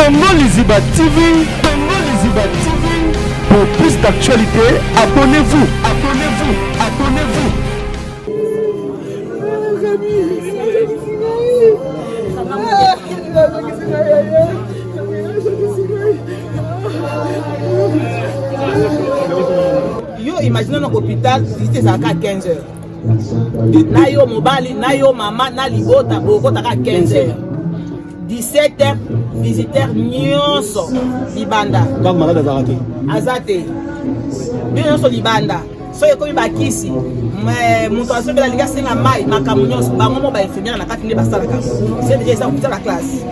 Congo Liziba TV, Congo Liziba TV. Pour plus d'actualités, abonnez-vous, abonnez-vous, abonnez-vous. Yo imagine na hôpital visite ezalaka 15 heures na yo mobali na yo mama na libota bokotaka 15 heures 17 heures visiteur nyonso libanda. Garde malade azalaka te? Aza te, bino nyonso libanda. Soki ekomi bakisi, moto azobela, alingi asenga mai, makambo nyonso bango mo bainfirmière na kati nde basalaka. C'est déjà eza hôpital ya classe,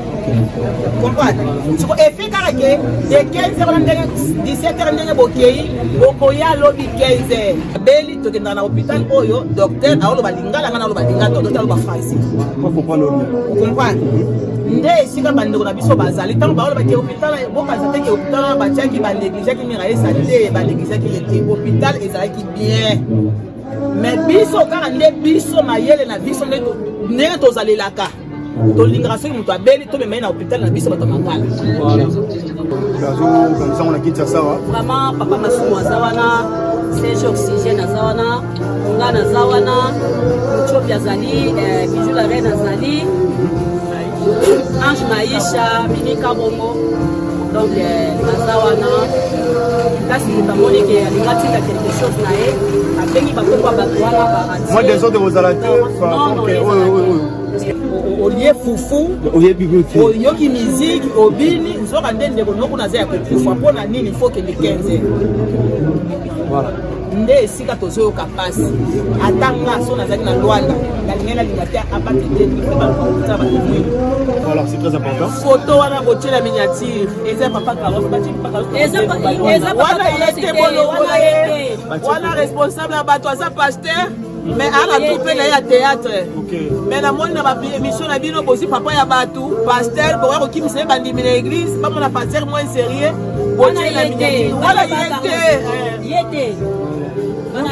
comprendre? Siko effet kaka ke de 15 heures na ndenge 17 heures ndenge bokei, bokoya lobi 15 heures. Beli tokendaka na hôpital oyo docteur aoloba lingala, nga naloba lingala to docteur aloba français, ocomprendre? Nde esika bandeko na biso bazali, ntango baoloba ke hôpital, bokanisa te ke hôpital wana batiaki, banégligeaki Miraesa te, banégligeaki ye te. Hôpital ezalaki bien, mais biso kaka nde biso mayele na biso ndenge tozalelaka, tolingaka soki moto abeli, tomema ye na hôpital na biso bato ya mangala. Azokanisa ngo na Kinshasa wa. Vraiment, papa Masumu aza wana, Serge Oxygène aza wana, nga naza wana, Muchopi azali, Bijou la Reine azali, Ange Maisha, Mimi Kabongo. Donc naza wana kasi moto amoni ke alingi atinda quelque chose na ye, abengi bakombo ya bato wana. Mwa désordre kozala te? Oyo oyo. Olie fufu, oyoki miziki, obini, nzoka nde ndeko noko naza ya kokufa. Mpo na nini faut kende 15 heures? Nde esika tozoyoka mpasi. Ata nga so nazalaki na Lwanda, nalingai nalinga te apate te baluka kokuta bato mwindu. Voilà, c'est très important. Photo wana botiela miniature eza papa Carlos, batie papa Carlos wana ye te, bolongola ye wana. Responsable ya bato aza pasteur, mais aa na troupe na ye ya théâtre. Mais namoni na baémission na bino, bozwi papa ya bato pasteur, bokoya kokimisa ye bandimi na église, bamona pasteur moins sérieux. Botie na miniature wana ye te. Wana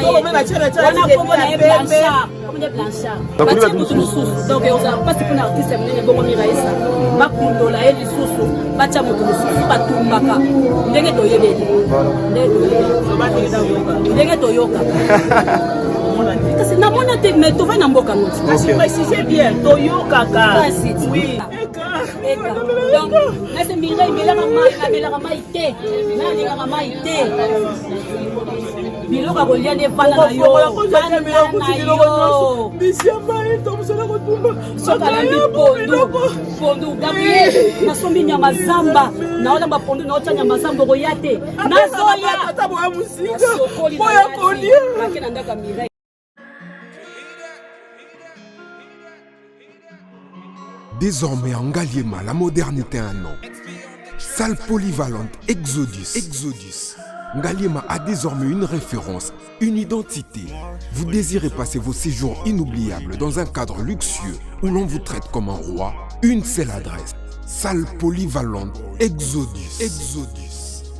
kombo na ye Blanchard, kombo Blanchard, batie motu mosusu. Donc ozala mpasi mpona artiste ya monene bongo Miraesa, bakundola ye lisusu, batya moto mosusu. Batumbaka ndenge toyebeli, ndenge toyokaka, kasi namona te, mais tovai na mboka ngo. Kasi précise bien, toyokaka. Kasi oui. Eka donc nase Mireille melaka mai, namelaka mai te, nalingaka mai te, biloko ya kolia nde evanda na yo, vanda na yo. Soki alambi pondu, pondu Gabriel, nasombi nyama zamba, naolamba pondu, naotya nyama zamba, okoya te, nazoya, nasokoli bake na ndako ya Mireille. Désormais en Ngaliema, la modernité a un nom. Salle polyvalente Exodus. Exodus. Ngaliema a désormais une référence, une identité. Vous désirez passer vos séjours inoubliables dans un cadre luxueux où l'on vous traite comme un roi? Une seule adresse. Salle polyvalente Exodus. Exodus.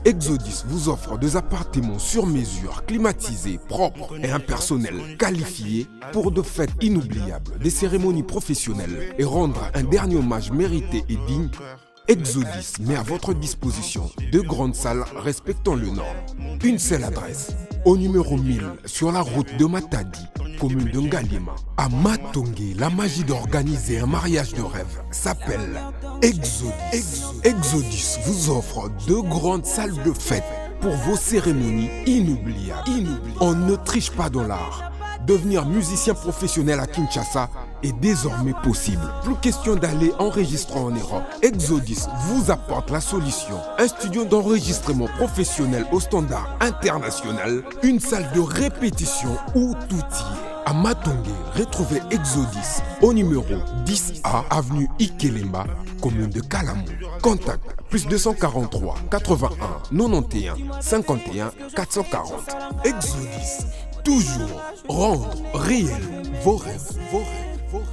Exodus vous offre des appartements sur mesure, climatisés, propres et un personnel qualifié pour de fêtes inoubliables, des cérémonies professionnelles et rendre un dernier hommage mérité et digne. Exodus met à votre disposition deux grandes salles respectant le norme. Une seule adresse, au numéro 1000 sur la route de Matadi, commune de Ngaliema. À Matonge, la magie d'organiser un mariage de rêve s'appelle Exodus. Exodus vous offre deux grandes salles de fête pour vos cérémonies inoubliables. Inoubliables. On ne triche pas dans l'art. Devenir musicien professionnel à Kinshasa est désormais possible. Plus question d'aller enregistrer en Europe. Exodus vous apporte la solution. Un studio d'enregistrement professionnel au standard international, une salle de répétition où tout y est. À Matonge, retrouvez Exodus au numéro 10A, avenue Ikelemba, commune de Kalamu. Contact plus 243 81 91 51 440. Exodus, toujours rendre réel vos rêves, vos rêves, vos rêves.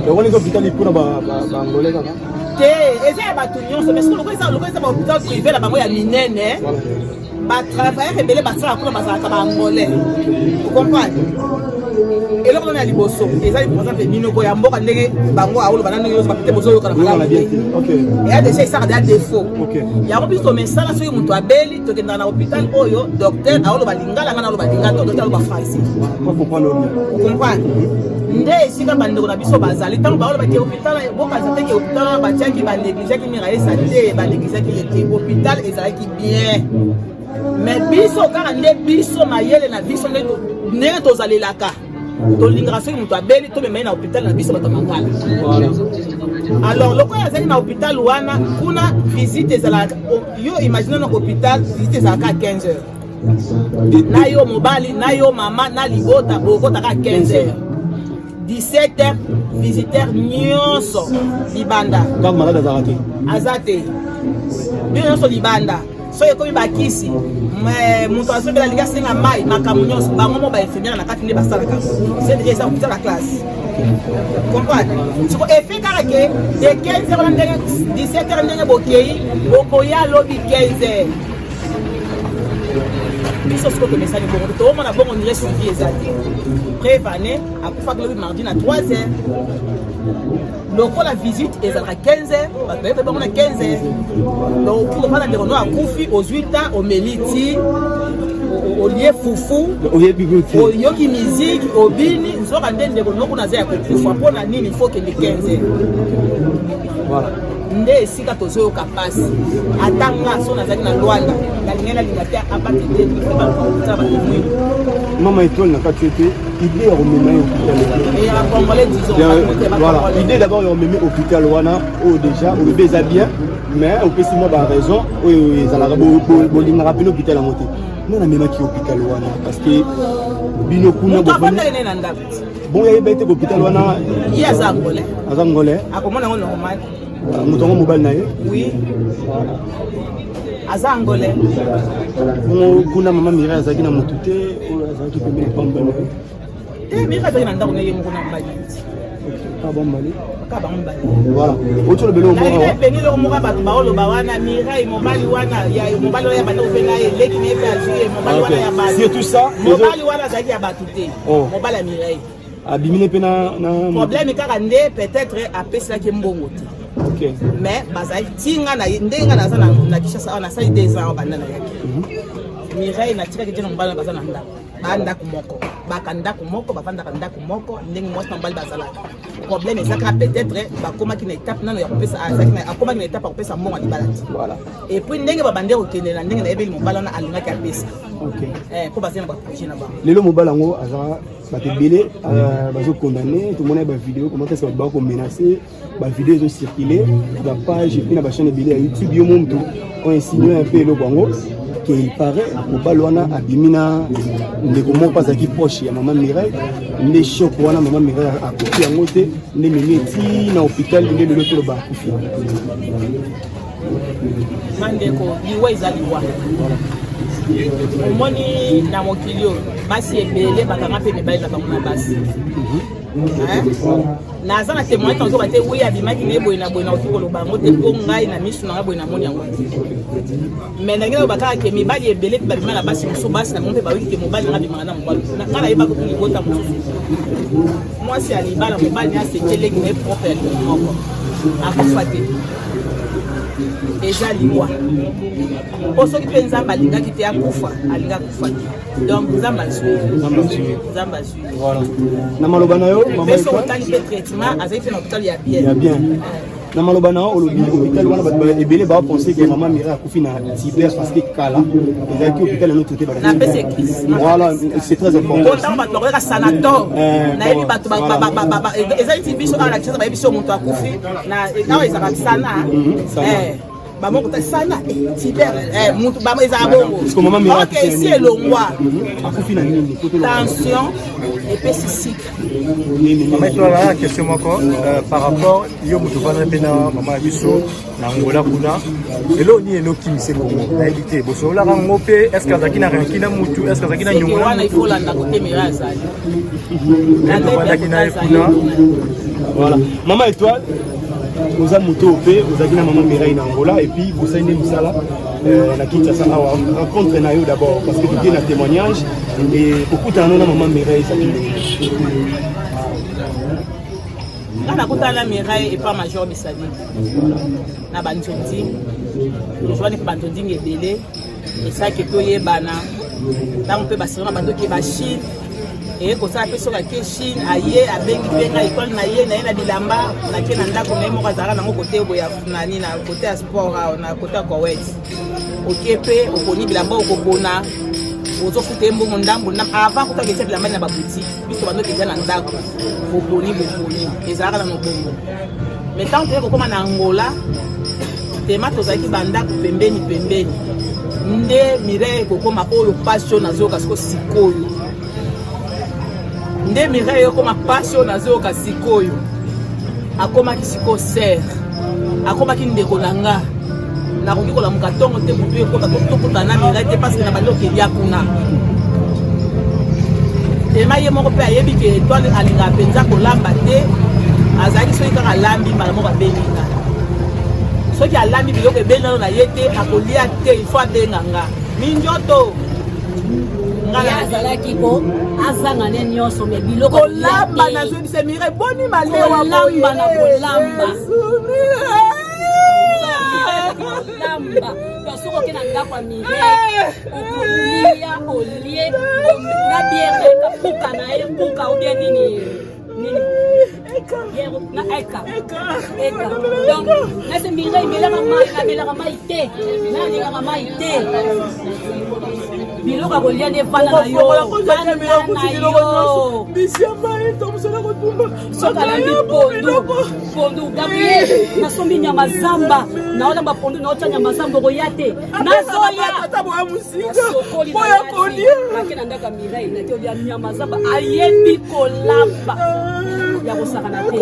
Yango eza hôpital mpona baangolais kaka? Te, eza ya bato nyonso, mais soki lokola eza bahôpital privé na bango ya minene, batravailleur ebele basalaka kuna bazalaka baangolais, ocomprendre? Eloko nano ya liboso ezali, par exemple, minoko ya mboka, ndenge bango aoloba na ndenge nyonso bapete bozoyokana malamu te. Eya déjà esaka deya défaut. Yango biso tomesala, soki moto abeli, tokendaka na hôpital oyo docteur aoloba lingala, ngai naoloba lingala to docteur aloba français. Ocomprendre nde esika bandeko na biso bazali. Ntango baolobaki hôpital, bokanisa te ke hôpital wana batiaki, banégligeaki Miraesa te. Banégligeaki ye te, hôpital ezalaki bien, mais biso kaka nde biso mayele na biso ndenge tozalelaka, tolingaka soki moto abeli, tomema ye na hôpital na biso bato ya mangala. Alors lokola azali na hôpital wana, kuna visite ezalaka, yo imagine, na hôpital visite ezalaka 15 heures. Na yo mobali, na yo mama, na libota, bokotaka 15 heures, 17 heures visiteur nyonso libanda. Garde malade azalaka te? Aza te, bino nyonso libanda. Soki ekomi bakisi, moto azobela, alingi asenga mai, makambo nyonso, bango mo bainfirmière na kati nde basalaka. C'est déjà eza hôpital ya classe, comprendre. Siko effet kaka ke de 15 heures na ndenge 17 heures, ndenge bokei, bokoya lobi 15 heures. Biso siko tomesani bongo, toomona bongo nire suivi eza te. Preuve ane akufaki lobi mardi na 3 heures. Lokola visite ezalaka 15 heures, bato bayebi bango na 15 heures. Donc okoki kofanda, ndeko no akufi, ozwi temps, omeli ti, olie fufu, oyoki musique, obini, nzoka nde ndeko no kuna aza ya kokufa. Mpo na nini faut kende 15 heures? Nde esika tozoyoka mpasi. Ata nga so nazalaki na Lwanda, nalingai nalinga te abate te, ife baluka bato mwindu. Mama Étoile, na kati ete idée ya komema ye hôpital. Ya Congolais, disons. Voilà, idée d'abord ya komema hôpital wana oyo, déjà olobi eza bien, mais opesi mwa baraison oyo ezalaka bolingaka mpena hôpital yango te. Nga namemaki hôpital wana parce que bino kuna afandaki na ndako. Bon, yayeba ete hôpital wana. Ye aza Angolais. Aza Angolais. Akomona yango normal. Moto yango mobali na ye. Oui, aza Angolais. Bongo kuna mama Mirai azalaki na motu te oyo azalaki pembeni pamba na ye? Te, Mirai azalaki na ndako na ye moko na mobali. Kaka bambale? Kaka bango mibale. Voilà, oti olobeli omoko epeni eloko moko, bato baoloba wana Mirai mobali wana, ya mobali wana ya banda mpe na ye, leki na ye mpe azwi ye mobali wana ya bato. Surtout ça. Mobali wana azalaki ya bato te, mobali ya Mirai. Abimine mpe na problème kaka nde peut-être apeselaki mbongo te, mais bazalaki ti nga na ndenge nga naza na Kinshasa awa, nasali 2 ans awa banda nayaki. Mireille natikaki te na mobali wana, baza na ndako, baa ndako moko, baka ndako moko, bavandaka ndako moko ndenge mwasi na mobali bazalaka. Problème eza kaka peut-être bakomaki na étape nano ya kopesa, akomaki na étape ya kopesa mbongo ya libala te. Et puis ndenge babande kokende na ndenge nayebeli, mobali wana alingaki apesa mpo bazali na baprojet na bango. Lelo mobali yango aza, bato ebele bazokondamner. Tomona bavideo, comment est-ce bato bakomenacer, bavideo ezocircule na bapage et puis na bachaîne ebele ya YouTube. Yo mo moto oinsinue un peu eloko yango ke il paraît mobali wana abimi na ndeko moko azalaki proche ya mama Mireille. Nde choc wana, mama Mireille akoki yango te, nde memi eti na hôpital, nde lelo toloba akufi. Bandeko, liwa eza liwa. Omoni, na mokili oyo basi ebele bakanga mpe mibali na bango na basi. Naza na témoignage nazoba te, wi abimaki na ye boye na boye, nakoki koloba yango te mpo ngai na misu na ngai boye namoni yango te. Mais ndenge naloba kaka ke mibali ebele mpe babima na basi mosusu, basi na bango mpe bayoki ke mobali nanga abimaka na mobali. Ngai nayebaka kutu libota mosusu, mwasi ya libala, mobali ne aseke leki na ye propre ya libumu moko, akufa te. Eza liwa, mpo soki mpe Nzambe alingaki te akufa, alingi akufa te. Donc Nzambe azwi, Nzambe azwi. Na maloba na yo? Mpe soki otali mpe traitement, azali mpe na hôpital ya bien. Ya bien. Na maloba na yo, olobi hôpital wana, bato ebele bapense ke mama Mireille akufi na Tiber parce que kala ezalaki hôpital yango traité. Napesi crise. Voilà, c'est très important. Ntango bato bakoyaka sanator, nayebi bato ezali ti biso awa na Kinshasa, bayebi so moto akufi awa ezalaka sana bamoko ta sana Tiber, mutu ezala bongo. Ok, esi elongwa. Akufi na nini? Tension epesi sucre. Mama Etoile, question moko par rapport yo moto ovanda mpe na mama ya biso na Angola kuna. Eloko nini enokimisa Kongo? Nayebi te, bosololaka yango mpe, est ce que azalaki na ranki na mutu, est ce que azalaki na nyongo na wana? Il faut landa kote Mira azali. Tovandaki na ye kuna. Voilà, mama Étoile. Oza moto oyo mpe ozalaki na mama Mireille na Angola et puis bosali nde mosala euh, na Kinshasa awa. Rencontre na yo d'abord parce que toke na témoignage et kokutana no na mama Mireille ezalaki ndenge nini? Nga nakutana na Mireille epa Major Bisadi na banzonzi, tozwani mpe banzonzingi ebele esaki toyebana ntango mpe basero na bandoki ba Chine eye kosala mpe soki ake Chine aye abengi mpe ngai ekole na ye na ye na bilamba nake na ndako na ye moko azalaka nango kote boye ya nani na kote ya sport awa na kote ya Koweït oke mpe oponi bilamba okopona ozofuta ye mbongo ndambo ndambo avant kuta ketia bilamba na baboutique biso bandoki eza na ndako boponi boponi ezalaka na mobongo mais ntango toye kokóma na Angola tema tozalaki bandako pembeni pembeni nde Mireille kokóma oyo pasi oyo nazoyoka siko sikoyo nde Mireille ekóma pasi oyo nazoyoka sikoyo akomaki sikoyo sere akomaki ndeko na nga nakoki kolamuka ntongo te butu ekota tokutana na Mireille te parce que na bandi okelia kuna tema ye moko mpe ayebi ke Etoile alingaka mpenza kolamba te azalaki soki kaka alambi mbala moko abengi nga soki alambi biloko ebeli nano na ye te akolia te il faut abenga nga minjoto. Ye azalaki ko azanga ne nyonso me biloko kolamba nazoyebisa Mireille boni malewa kolamba na kolamba kolamba donc soki oke na ndako ya Mireille okolia olie na biere kuka na ye kuka ou bien nini nini biere na eka eka donc nase Mireille melaka mai namelaka mai te nalingaka mai te biloko ya kolia nde efanda na yo fanda na yo soki alambi pondu pondu Gabriel nasombi nyama zamba naolamba pondu naotya nyama zamba okoya te nazoya sokoli nake na ndako ya Mireille nake olia nyama zamba ayebi kolamba ya kosakana te.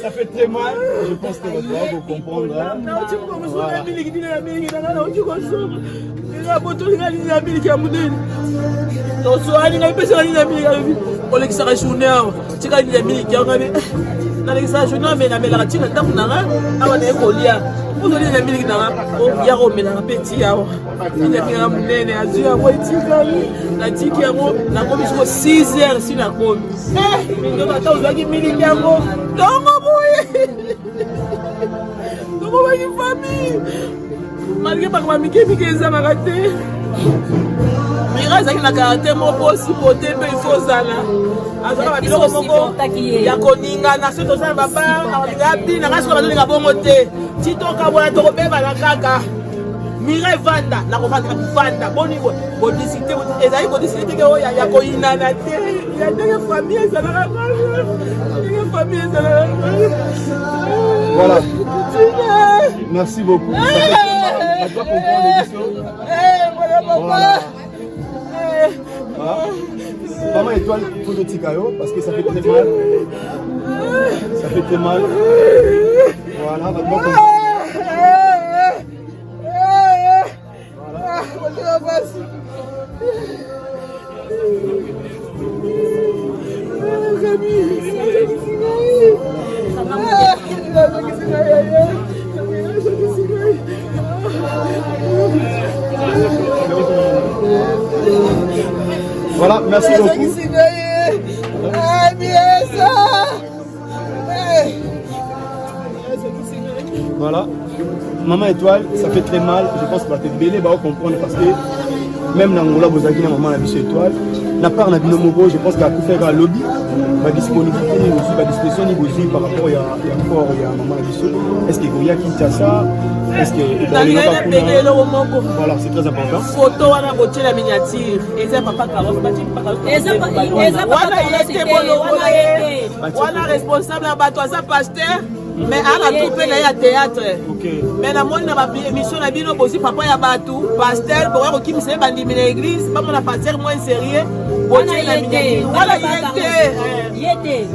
Ça fait très mal, je pense que vous allez comprendre. Hein. Voilà. Toswani ngai pesaka nini ya miliki alobi olekisaka journée awa tika nini ya miliki yango ngabi nalekisaka journée awa me namelaka ntina ndako na nga awa naye kolia ozoli nini ya miliki na nga yaka omelaka mpe ti awa nini ya miliki na monene azwi yango etikali natiki yango nakomi soko 6 heures si nakomi mindoto ata ozwaki miliki yango ntongo boye tokomaki famille malgré makambo mike mike ezangaka te Mira azalaki na caractère moko sipote mpe il faut ozala azalaka na biloko moko ya koningana soki toza na babar alinga bina ngai soki bazolinga bongo te ti tokabola tokobebana kaka Mira evanda nakovanda vanda boni bodisite ezali kodisite teke oyo ya koyinana te ya ndenge famille ezalaka ndenge famille ezalaka. Voilà. Merci beaucoup. Ça doit comprendre l'émission. Voilà. Ah. Maman Étoile, faut totika yo parce que ça fait très mal. Ça fait très mal. Voilà, va comprendre. Voilà, merci beaucoup. Voilà. Maman Étoile, ça fait très mal. Je pense que bato ebele va comprendre parce que même na Angola bozalaki na maman na biso Étoile. Na part na bino moko, je pense qu'akufaka lobi ba disponibilité nini bozwi, ba disposition nini bozwi par rapport ya ya corps ya maman na biso. Est-ce que ekoya Kinshasa? Est-ce que nalingai napenge eloko moko? Voilà, c'est très important. Photo wana botiela miniature eza papa Carlos, batie papa Carlos wana ye te, bolongola ye wana responsable ya bato aza pasteur mais ala troupe na ye ya théâtre. Mais namoni na baémission na bino bozwi papa ya bato pasteur bokoya kokimisa ye bandimi na église bamona pasteur moins sérieux botie na miniature wana ye te.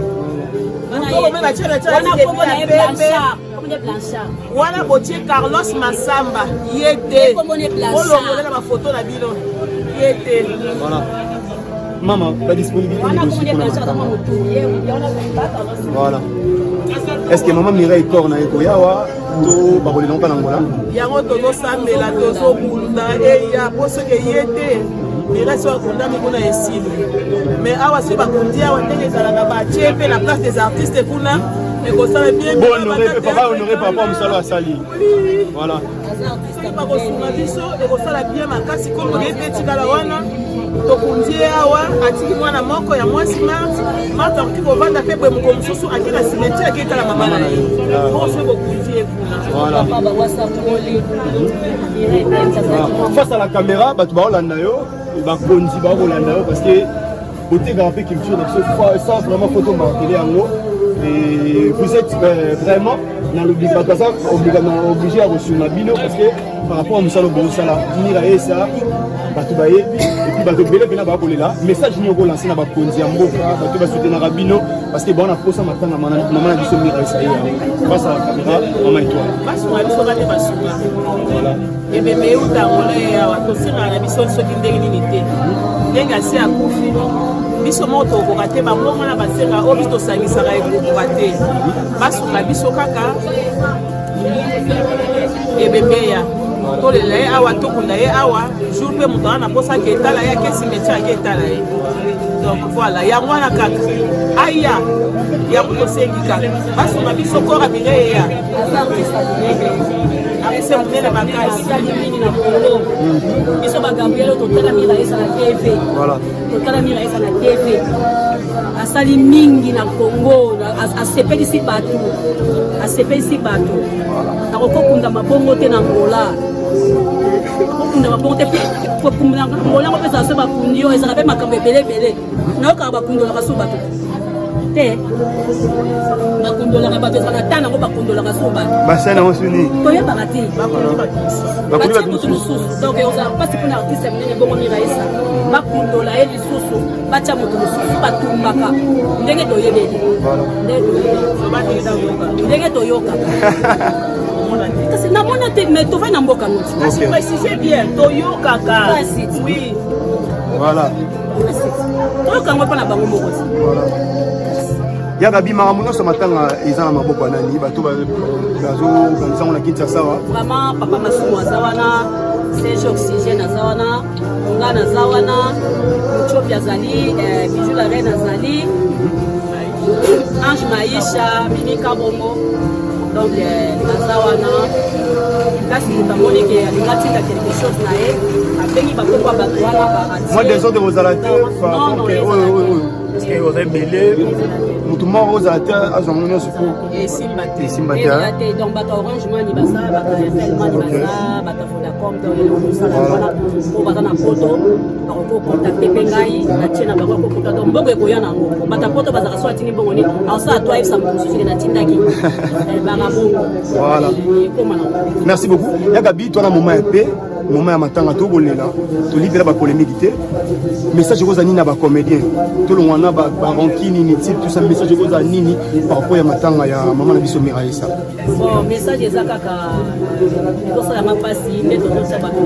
Wana botie Carlos Masamba ye te, bolongola na bafoto na bino ye te. Voilà. Mama, ba disponibilité nini bozwi mpona matanga? Voilà. Est ce que mama Mireille corps na ye koyawa to bakolela ngo na Angola? Yango tozosambela, tozobunda eya mpo soki eye te, Mireille soki akundami kuna esili. Mais awa soki bakundi awa, ndenge ezalaka, batie mpe na Place des Artistes kuna, ekosala bien. Bon, honoré mpe papa, honoré papa, mosala asali. Voilà. Soki bakosunga biso, ekosala bien makasi. Kombo na ye mpe etikala wana. Tokundi ye awa, atiki mwana moko ya mwasi, Marte. Marte akoki kovanda mpe boye, moko mosusu ake na cimetière, ake etala mama na ye, mpo soki bokundi ye kuna. Voilà. Face à la caméra, bato baolanda yo, bakonzi bakolanda yo, parce que botekaka mpe culture na biso. Ça vraiment, faut tomarteler yango. Et vous êtes vraiment na bato baza obligé ya kosunga bino, parce que par rapport à mosala bozosala, Mira esa bato bayebi, et puis bato ebele mpena bakolela. Message nini okolancer na bakonzi ya mboka, bato basoutenaka bino, parce que baona posa matanga mama na biso Mira esa ye yango? Face à la caméra, mama Étoile. Basunga biso kaka te, basunga. Voilà. Ebembe euta Angola ye awa, tosengaka na biso soki ndenge nini te, ndenge asi akufi, biso moko tokokoka te. Bango wana basenga oyo biso tosangisaka, ekokoka te. Basunga biso kaka, ebembe ya tolela ye awa, tokunda ye awa. Jour mpe moto aza na mposa ake etala ye, ake cimetière, ake etala ye. Donc voilà, yango wana kaka aya, yango tosengi kaka, basunga biso, corps ya Mireille ya artiste monene makasi. Asali mingi na Congo. Biso baGabriel totala Mira eza na TV. Totala Mira eza na TV, asali mingi na Congo, asepelisi bato, asepelisi bato. Akokokunda mabongo te na Angola, akokunda mabongo te. Kokunda Angola yango mpe ezala so bakundi yo, ezala mpe makambo ebele ebele. Nayokaka bakundolaka so bato te, bakundolaka bato, ezalaka ta nango, bakundolaka so bato. Basani yango suni. Toyebaka te, batie motu mosusu. Donc ozala mpasi mpona artiste ya monene bongo Miraesa, bakundola ye lisusu, batya moto mosusu. Batumbaka ndenge toyebeli, ndenge toyokaka, kasi namona te, mais tovai na mboka noti. Kasi précise bien, toyokaka. Kasi. Oui. Voilà. Toyoka yango mpo na bango moko te. Yaka bi makambo nyonso, matanga eza na maboko ya nani? Bato bazoorganiser yango na Kinshasa wa? Vraiment, papa Masumu aza wana, Serge Oxygène aza wana, nga naza wana, Mutiopi azali, Bijou la Reine azali, Ange Maisha, Mimi Kabongo. Donc naza wana. Kasi moto amoni ke alinga atinda quelque chose na ye, abengi bakoko ya bato wana. Mwa désordre kozala te par rapport ke oyo oyo? Parce que oza ebele. Motu moko ozala te azwa ngo nyonso po esimba te. Esimba te. Ezala te. Donc bato ya Orange Money baza, bato ya Airtel Money baza, bato ya Vodacom. Donc eloko mosala wana, po baza na poto, bakoki kocontacter mpe ngai, natie na bango kokota. Donc mbongo ekoya nango. Bato ya poto bazalaka so atindi mbongo nini, aosala to ayebisa moto mosusu ke natindaki baka bongo. Voilà. Ekoma nango. Merci beaucoup, yaka bi twana moment ya pe moment ya matanga, tokolela, tolibela bapolémique te. Message ekozala nini na bacomédien? Tolongwa na barancune inutile, tout ça. Message ekozala nini par rapport ya matanga ya mama na biso Miraesa? Bon, message eza kaka, ezosalama mpasi nde tozotia bato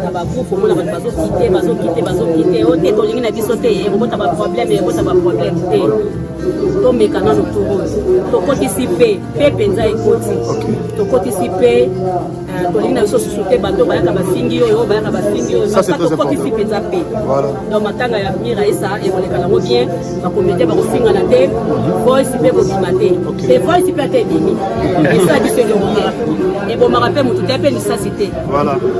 na bagroupe. Omona bato bazokite, bazokite, bazokite o te, tolingi na biso te, ekobota baproblème, ekobota baproblème te. Tomeka nano tour oyo, tokotisi mpe mpe mpenza ekoti, tokotisi mpe. Tolingi na biso susu te bato bayaka bafingi oyo, bayaka bafingi oyo. Tokotisi mpenza mpe. Donc matanga ya Mira esa ekoleka nango bien, bacomédien bakofingana te, voice mpe kobima te, te voice mpe ata ebimi, esala biso eloko te, ebomaka mpe motu te, mpe lisasi te.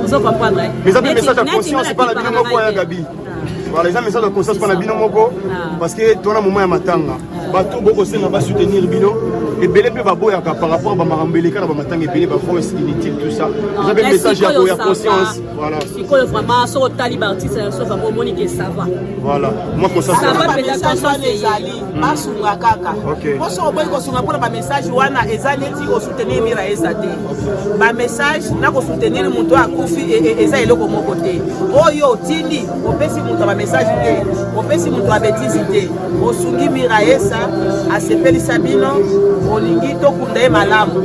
Ozo comprendre? Eza mpe message ya conscience mpa na bino moko ya Gabi. Voilà, eza message ya conscience mpa na bino moko, parce que tona moment ya matanga, bato bokosenga basoutenir bino ebele mpe baboyaka par rapport bamakambo eleka na bamatanga ebele, bavoice inutile, tout ça. Eza mpe message ya conscience. Voilà. Sikoyo vraiment, soki otali baartiste na biso, vraiment omoni ke ça va. Voilà, moi conscience. Ça va. Message wana ezali, basunga kaka. Po soki oboyi kosunga mpona bamessage wana, eza neti osoutenir Mira eza te. Bamessage na kosoutenir moto akufi eza eloko moko te. Oyo otindi, opesi moto ya bamessage te, opesi moto ya bêtise te. Osungi Mira esa, asepelisa bino, olingi tokunda ye malamu.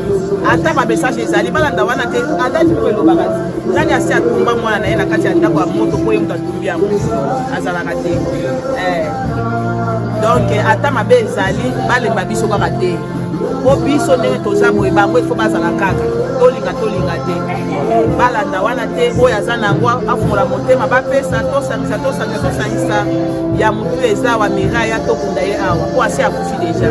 Ata bamessage ezali, balanda wana te. Ata moko elobaka te, nani asi atumba mwana na ye na kati ya ndako ya moto mpo ye moto atumbi yango? Azalaka te. Donc ata mabe ezali, balemba biso kaka te. Po biso ndenge toza boye, bango il faut bazala kaka, tolinga tolinga te, balanda wana te. Oyo aza na yango afungola motema, bapesa, tosangisa, tosangisa, tosangisa ya motu eza awa. Mira ya tokunda ye awa po asi akufi deja.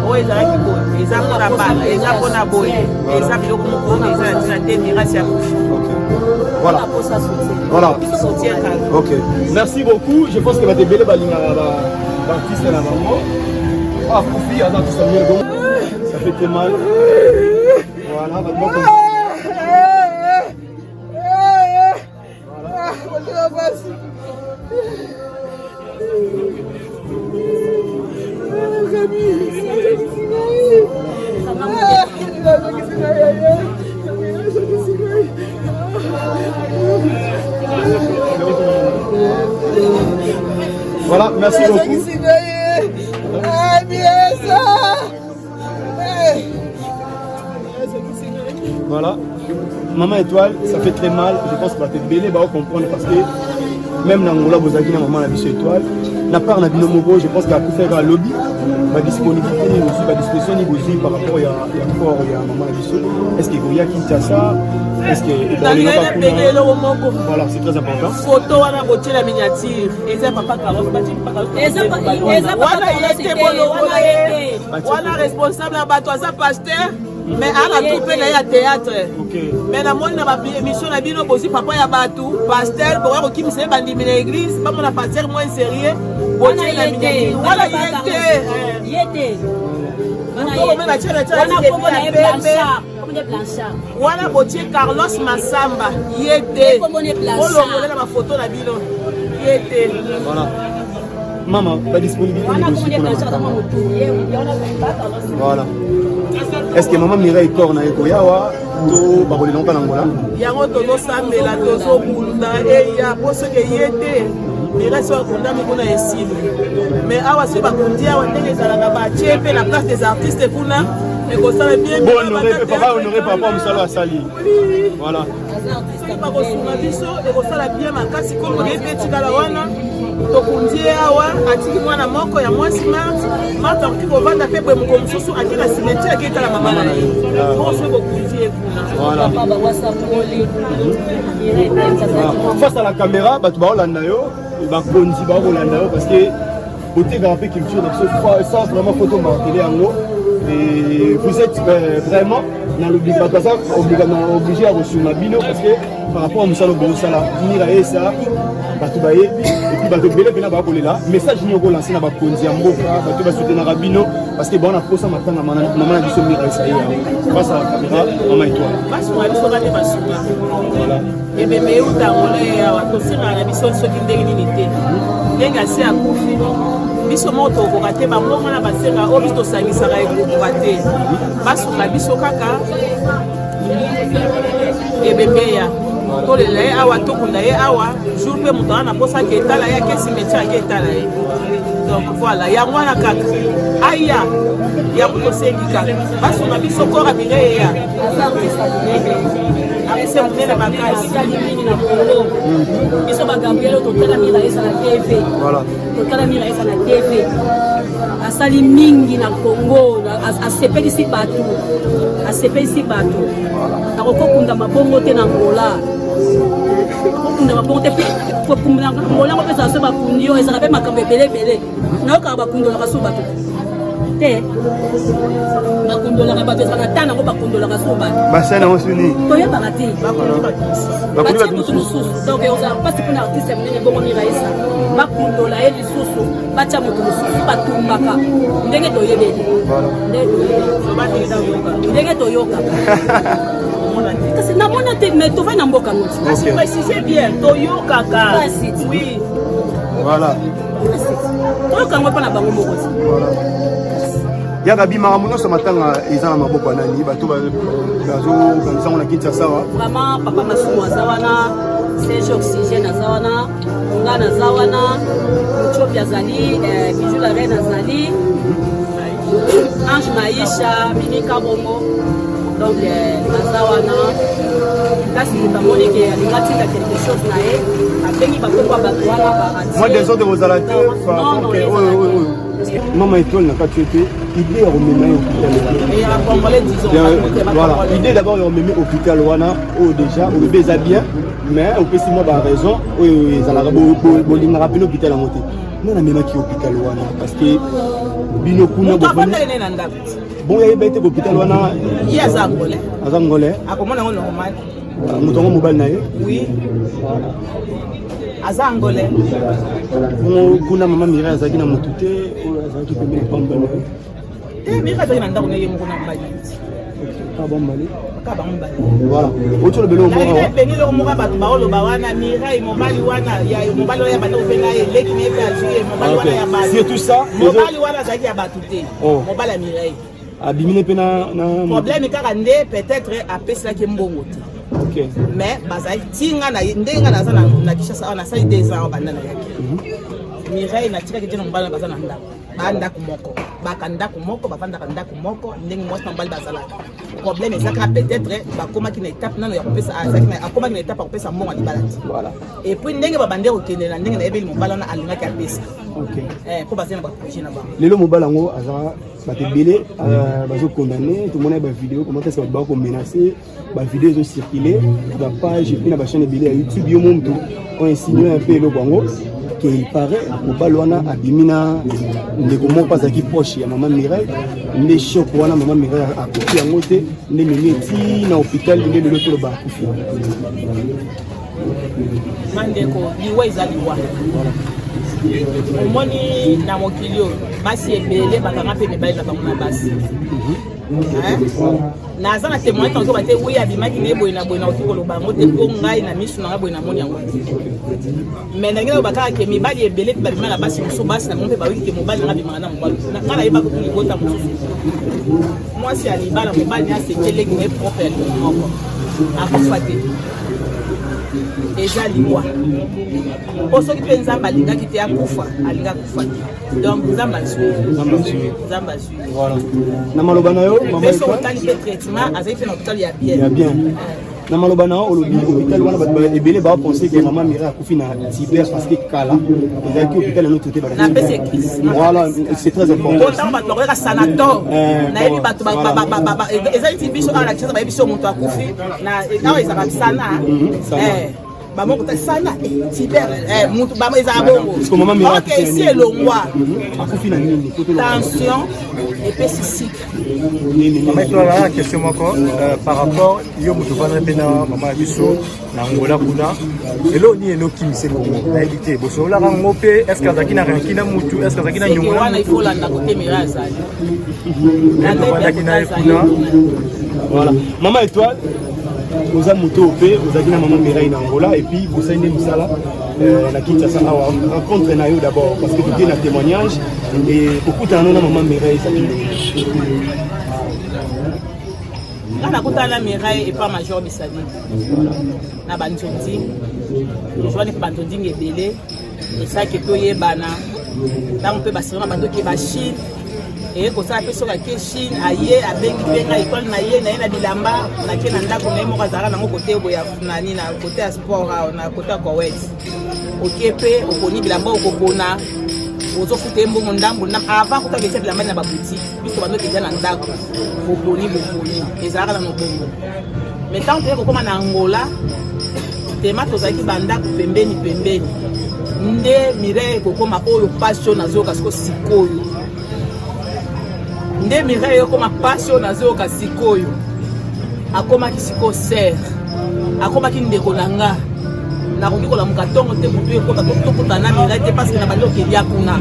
Oyo ezalaki boye, eza mpona bana, eza mpona boye, eza biloko moko eza na ntina te. Mira asi akufi. Voilà. Soutien kaka. Ok. Merci beaucoup. Je pense que bato ebele balingaka baartiste na bango. Ah, Koufi, aza artiste ya monene bongo. Ça fait très mal. Voilà, bato bako. Voilà, merci beaucoup. Voilà. Maman Étoile, ça fait très mal. Je pense que bato ebele bao comprendre parce que même na Angola bozalaki na maman na biso Étoile. Na part na bino moko, je pense qu'akufa kaka lobi, ba disponibilité nini bozwi, ba disposition nini bozwi par rapport ya corps ya maman na biso? Est-ce que ekoya Kinshasa? Est-ce que Nalingai ekolelaka napenge kuna? eloko moko. Voilà, c'est très important. Photo wana botie na miniature eza papa Carlos, batie papa Carlos. Eza papa Wana ye Carlos te, te, bolongola wana ye ye. te. Wana responsable ya bato, aza pasteur, mais aa na troupe na ye ya théâtre. Mais namoni na baémission na bino, bozwi papa ya bato, pasteur, bokoya kokimisa ye bandimi na église, bamona pasteur moins sérieux. Wana Botie na ye te. miniature wana ye te. Ye te. Wana Moto ye komema te. tia Wana tia kombo na ye pembe. Blanchard. Kombo na ye Blanchard. Wana botie Carlos Masamba, ye te. Ye kombo na ye Blanchard. Bolongole na bafoto na bino, ye te. Voilà. Maman, ba disponibilité Wana nini kombo bozwi na ye mpona Blanchard aza matanga? mwa motu. Ye wana ba Carlos. Voilà. Est-ce que maman Mireille corps na ye koyawa to bakolela ngo na Angola? Yango tozosambela, tozobunda eya, po soki eye te, Mira soki akundami kuna, esili. Mais awa soki bakundi awa, ndenge ezalaka, batie mpe na place des artistes kuna, ekosala bien. Bon, honoré mpe papa, honoré papa, mosala asali. Voilà. Soki bakosunga biso, ekosala bien makasi. Kombo na ye mpe etikala wana. Tokundi ye awa, atiki mwana moko ya mwasi, Marte. Marte akoki kovanda mpe boye, moko mosusu ake na cimetière, ake etala mama na ye, po soki bokundi ye kuna. Voilà. Papa Bawasa Koli. Mireille Benz azalaki mwa Face à la caméra, bato baolanda yo, bakonzi bakolanda yo, parce que botekaka mpe culture na biso sans vraiment photo martele yango. Et vous êtes vraiment na bato baza obligé ya kosunga bino, parce que par rapport à mosala bozosala, Mira esa bato bayebi, et puis bato ebele mpena bakolela. Message nini okolancer na bakonzi ya mboka, bato basoutenaka bino, parce que baona posa matanga mama na biso Mira esa ye yango? Face à la caméra, mama Étoile. Basunga biso kaka nde basunga. Voilà. Ebembe euta Angola awa, tosengaka na biso soki ndenge nini te, ndenge asi akufi, biso moko tokokoka te. Bango wana basenga oyo biso tosangisaka, ekokoka te. Basunga biso kaka, ebembe ya tolela ye awa, tokunda ye awa. Jour mpe moto aza na mposa ake etala ye, ake cimetière, ake etala ye. Donc voilà, yango wana kaka aya, yango tosengi kaka, basunga biso kora Mireille ya Aza artiste monene. Artiste monene makasi. Asali mingi na Congo. Biso baGabriel oyo totala Mira eza na TV. Voilà. Totala Mira eza na TV. Asali mingi na Congo, asepelisi bato. Asepelisi bato. Akokokunda mabongo te na Angola. Kokunda mabongo te mpe kokunda Angola yango mpe ezala so bakundi yo, ezalaka mpe makambo ebele ebele. Nayokaka bakundolaka so bato te, bakundolaka bato, ezalaka ta nango, bakundolaka so bato. Basani yango suni. Toyebaka te. Bakundi Batie bato moto mosusu. Mosusu, donc ozala mpasi mpona artiste ya monene bongo Miraisa, bakundola ye lisusu, batya moto mosusu, batumbaka ndenge toyebeli. Voilà. Ndenge toyebeli, ndenge toyokaka, kasi namona te, mais tovai na mboka ngo ti. Kasi précise bien, toyokaka. Kasi. Oui. Voilà. Kasi toyoka yango mpa na bango moko ti. Voilà. Yaka bi makambo nyonso, matanga eza na maboko ya nani? Bato bazokanisa ngo na Kinshasa wa? Vraiment, papa Masumu aza wana, Serge Oxygène aza wana, nga naza wana, Mutiopi azali, Bijou la Reine azali, Ange Maisha, Mimi Kabongo, donc baza wana. Kasi moto amoni ke alinga atinda quelque chose na ye, abengi bakombo ya bato wana. Mwa désordre kozala te par rapport ke oyo oyo oyo mama Étoile na kati yo te. Idée ya komema ye hôpital, voilà, idée d'abord ya komema hôpital wana oyo déjà olobi eza bien, mais opesi mwa baraison oyo ezalaka bolingaka mpena hôpital yango te. Nga namemaki hôpital wana parce que bino kuna bon yayeba ete hôpital wana. Ye aza Angolais. Aza Angolais. Akomona yango normal. Moto yango mobali na ye. Oui, aza Angolais. Bongo kuna mama Mireille azalaki na motu te oyo azalaki pembeni pamba na ye? Te, Mireille azalaki na ndako na ye moko na mobali. Kaka bambale. Kaka bango mibale. Voilà, oti olobeli omoko peni eloko moko bato baoloba wana, Mireille mobali wana ya mobali wana ya banda kobenga ye leki na ye mpe azwi ye mobali wana ya bato. Surtout ça. Mobali wana azalaki ya bato te, mobali ya Mireille. Abimine mpe na problème kaka nde peut-être apeselaki mbongo te. Mais bazalaki ti nga na ndenge nga naza na Kinshasa awa, nasali 2 ans awa banda nayaki. Mireille natikaki te na mobali, baza na ndako, bandako moko, baka ndako moko, bavandaka ndako moko ndenge mwasi na mobali bazalaka. Problème eza kaka peut-être bakomaki na étape nano ya kopesa, akomaki na étape ya kopesa mbongo ya libala te. Et puis ndenge babande kokende na ndenge nayebeli, mobali wana alingaki apesa mpo bazali na baprojet na bango. Lelo mobali yango aza, bato ebele bazocondamner. Tomona bavideo, comment est-ce bato bakomenacer, bavideo ezocircule na bapage et puis na bachaîne ebele ya YouTube. Yo mo moto oinsinue un peu eloko yango ke il paraît mobali wana abimi na ndeko moko azalaki proche ya mama Mireille, nde choc wana mama Mireille akoki yango te, nde memi eti na hôpital, nde lelo toloba akufi. Bandeko, liwa eza liwa. Omoni, na mokili oyo basi ebele bakanga mpe mibali na bango na basi. Naza na témoin nazoba te. Oui, abimaki nde boye na boye, nakoki koloba yango te mpo ngai na misu na ngai boye namoni yango te. Mais ndenge naloba kaka ke mibali ebele mpe babima na basi mosusu, basi na bango mpe bayoki ke mobali nanga abimaka na mobali. Ngai nayebaka kutu libota mosusu, mwasi ya libala, mobali ne aseke leki na ye propre ya libumu moko, akufa te. Eza liwa, mpo soki mpe Nzambe alingaki te akufa, alingi akufa te. Donc Nzambe azwi, Nzambe azwi. Voilà, na maloba na yo. Mpe soki otali mpe traitement, azali mpe na hôpital ya bien. Ya bien. Na maloba na yo, olobi hôpital wana, bato ebele bapense ke mama Mireille akufi na Tiber parce que kala ezalaki hôpital yango traité. Napesi église. Voilà, c'est très important. Ntango bato bakoyaka sanator, nayebi bato ezali ti biso awa na Kinshasa, bayebi so moto akufi awa ezalaka sana, bamoko ta sana Tiber, mutu ezala bongo. Ok, esi elongwa. Akufi na nini? Tension epesi sika. Mama Etoile, question moko par rapport yo moto ovanda mpe na mama ya biso na Angola kuna, eloko nini enokimisa Kongo? Nayebi te, bosololaka yango mpe est ce que azalaki na ranki na mutu, est ce que azalaki na nyongo na wana? Il faut landa kote Mireille azali. Ovandaki na ye kuna. Voilà, mama Étoile, oza moto oyo mpe ozalaki na mama Mireille na Angola et puis bosali nde mosala na Kinshasa awa. Rencontre na yo d'abord, parce que toke na témoignage et kokutana no na mama Mireille ezalaki ndenge? Nga nakutana na Mireille epa major Bisadi na banzonzi, tozwani mpe banzonzingi ebele, esalaki toyebana. Ntango mpe basero na bato oke bachine, eye kosala mpe soki ake Chine, aye abengi mpe ngai ekole na ye na ye na bilamba, nake na ndako na ye moko azalaka nango kote boye nani na kote ya sport awa na kote ya Kowet. Oke mpe oponi bilamba, okopona, ozofuta ye mbongo ndambo ndambo avant kuta ketia bilamba na baboutique. Biso bandoki eza na ndako, boponi boponi, ezalaka na mobongo. Mais ntango toye kokóma na Angola, tema tozalaki bandako pembeni pembeni, nde Mireille ekokóma oyo pasi oyo nazoyoka siko sikoyo, nde Mireille ekóma pasi oyo nazoyoka sikoyo. Akomaki sikoyo sœur, akomaki ndeko na nga. Nakoki kolamuka ntongo te, butu ekota, tokutana na Mireille te, parce que na bandi okelia kuna.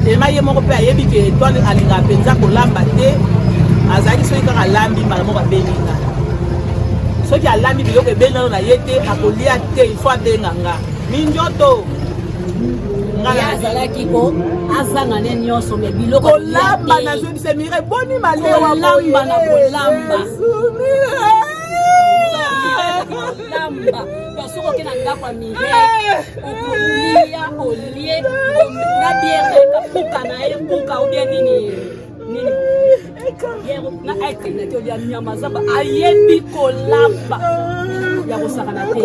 Tema ye moko mpe ayebi ke Etoile alingaka mpenza kolamba te. Azalaki soki kaka alambi, mbala moko abengi nga. Soki alambi biloko ebeli nano na ye te, akolia te, il faut abenga nga minjoto. Ye azalaki ko azanga ne nyonso, me biloko kolamba. Nazoyebisa Mireille, boni malewa. Kolamba na kolamba kolamba. Soki oke na ndako ya Mireille, okolia, olie na bière, kuka na ye, kuka obie nini nini na ekendaki olia nyama zamba. Ayebi kolamba ya kosakana te.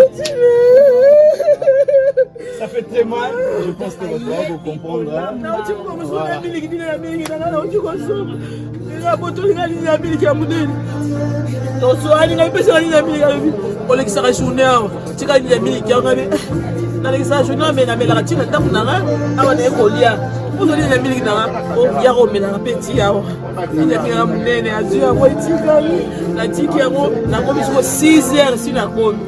Ça fait très mal. Je pense que bato baya kocomprendre. Nauti kosomba miliki nini na miliki nanga, nauti kosomba abotoli nga nini na miliki ya monene. Toswani, ngai pesaka nini na miliki, alobi olekisaka journée awa, tika nini ya miliki yango. Ngabi nalekisaka journée awa, me namelaka ntina ndako nanga awa, naye kolia ozo nini na miliki nanga, yaka omelaka mpe ti awa nini ya miliki ya monene. Azwi yango, etikali, natiki yango, nakomi soko 6 heures si nakomi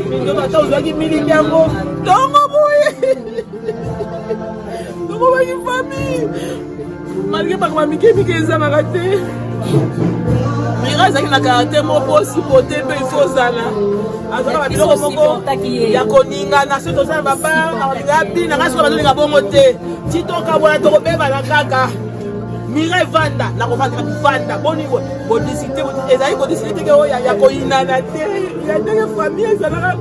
mindoto. Ata ozwaki miliki yango ntongo boye, tokomaki famille malgré makambo ya mike mike ezangaka te. Mira azalaki na caractère moko supporte mpe il faut ozala azala babiloko moko ya koningana. Soki tozala baba abinaka, soki bazolinga bongo te, ti tokabwana, tokobebana kaka. Mira evanda, nakovanda, vanda boni bodisite, ezali kodisite teke oyo ya koyinana te, ya ndenge famille ezalaka,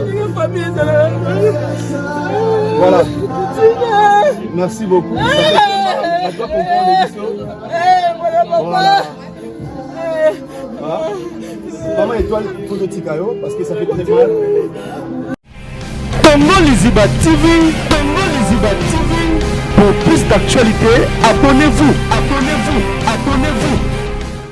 ndenge famille ezalaka. Voilà. Merci beaucoup. Ça doit comprendre l'émission. Voilà. Voilà. Maman Étoile, faut totika yo parce que ça fait très mal. Congo Liziba TV, Congo Liziba TV. Pour plus d'actualités, abonnez-vous, abonnez-vous.